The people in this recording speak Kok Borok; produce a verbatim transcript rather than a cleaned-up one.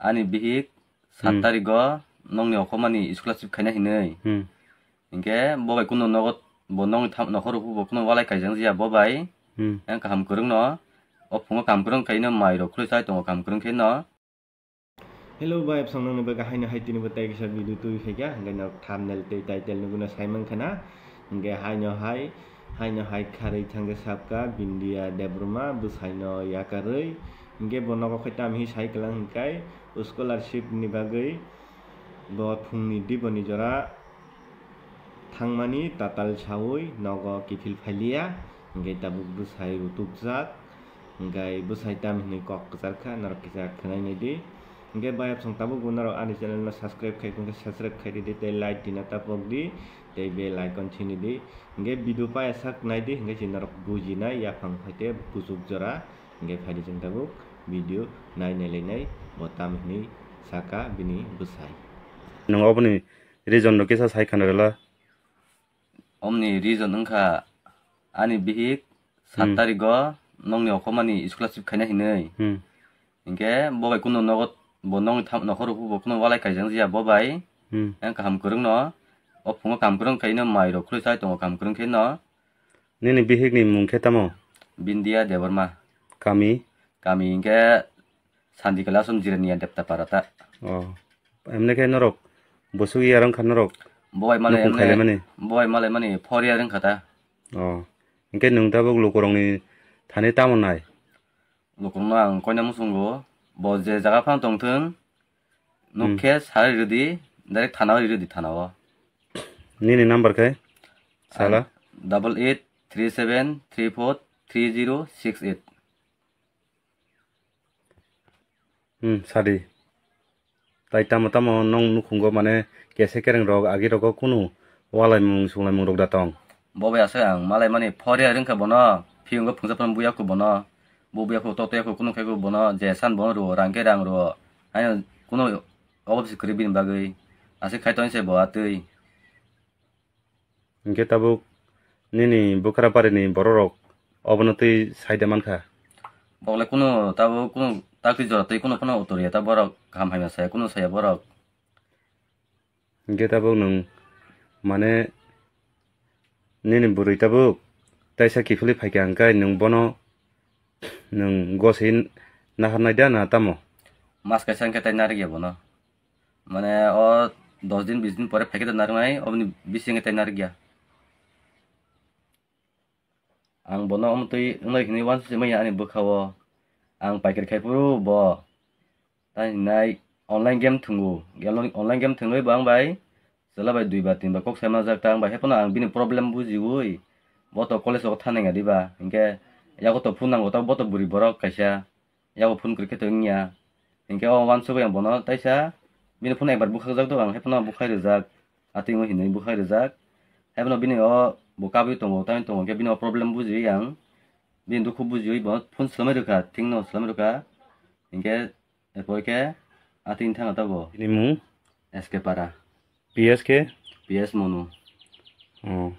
ani bihik sat Hmm. tarigo nokni okomani scholarship khaina hinwi. Hmm. Hinkhe bo bai kunu nogo, bo nokni tham-, nokhorok bo kunu walai kaijak ya bo bai. Hmm. Yang kaham kwrwngno, o phungo kaham kwrwng khaino mairok khwlwi chai tongo kaham kwrwng khe no. Hello, bai, bwsang nangni bagwi haino hai tini bo tei kisa video twi phaikha, hwnkhe norok thumbnail tei title nugwino sai mankha na. Hwnkhe haino hai, haino hai kharwi thangkhe sabkha Bindia Debbarma bwsaino yakarwi. Hwnkhe bo nogo khai tamo hinwi sai kwlang hwnkhe scholarship ni bagwi bo phungni diboni jora thangmani tatal saui nogo kiphil phailiya, hwnkhe tabuk bwsai rutubjak, hwnkhe bwsai tam hinwi kok kwchar kha, norok kisa khwnai nai di. Hwnkhe bayap song tabuk bo norok ani channel no subscribe khai, hwnkhe subscribe khai di, tei like dina ta pok di, tei bell icon chini di. Hwnkhe video paya sak nai di, hwnkhe se norok bujinai yaphang phaite kuchuk jora, hwnkhe phaidi chwng tabuk video nai nai lai nai bo tam hinwi saka bini bwsai. Nwng oboni reason no kisa sai khana rwla. Omni reason wngkha ani bihik sat Hmm. tarigo nokni okomani scholarship khaina hinwi. Hmm. Hinkhe bo bai kunu nogo, bo nokni tham-, nokhorok bo kunu walai kaijak ya bo bai. Hmm. Yang kaham kwrwngno, o phungo kaham kwrwng khaino mairok khwlwi chai tongo kaham kwrwng khe no. Nini bihikni mung khe tamo? Bindia Debbarma. Kami? Kami hinkhe Sandikala Asum Jirania Depta Para ta. Oh. Emne khe norok bwswk yar wngkha norok? Bo bai malai nukung emne, khailaimani? Bo bai malai mani four year wngkha ta. Oh. Hinkhe nwng tabuk lukurokni thani tamo nai? Lukurokno ang koina muchungo, bo je jaga phano tongthwng, nuk Hmm. khe sari rwdi, direct thana o rirwdi thana o. Nini number khe? Sala? Double eight three seven three four three zero six eight. Hmm, sadi. Tai tamo tamo nong nukhungo mane kese kereng rok agi rogo kunu walai mung sunglai mung rok da tong. Bo bai aswk ang malai mani four year wngkha bono, phiyungo phungsa phano buya kho bono, bo buya kho toto ya kho kunu khai kho bono, je san bono rwo, rang khe rang rwo, haino kunu obo bisi kwrwi bini bagwi, aswk khai tong se bo atwi. Hinkhe tabuk nini bwkra barini bororok obono twi saida mankha? Boklai kunu tabuk kunu takti jora twi kunu phano utoriya ta borok kaham hamya saya kunu saya borok. Hinkhe tabuk nwng mane nini bwrwi tabuk taisa kiphilwi phaikha hwnkhe nwng bono nwng goswi naharnai da na tamo? Mas kaisa hinkhe tai narwkya bono. Mane o dos din bis din pore phaikhe narwknai, oboni bisingtwi narwkya. Ang bono omtwi wngnai hinwi uansukmaya ani bwkhao. Ang paikari khai phuru bo. Tai hinai online game thwngo. Online game thwngwi bo ang bai chwla bai dui bar tin bar kok sai manjak ta, ang bai haiphano ang bini problem bujiwi bo to college o thanai ya diba. Hinkhe yago to phone nango ta, bo to bwrwi borok kaisa. Yago phone kwrwi khe to wngya. Hinkhe o uansugwi ang bono taisa bini phone ekbar bwkhakjak do, ang haiphano bwkhai rwjak. Atwimo hinwi bwkhai rwjak. Haiphano bini o bo kabwi tongo, tamni tongo hinkhe bini o problem bujiwi ang bini dukhu bujiwi bono phone swlamwi rwkha, thikno swlamwi rwkha. Hinkhe erpor khe atwini thangna tabuk. Bini mung? S K Para. P S khe? P S Monu. Oh.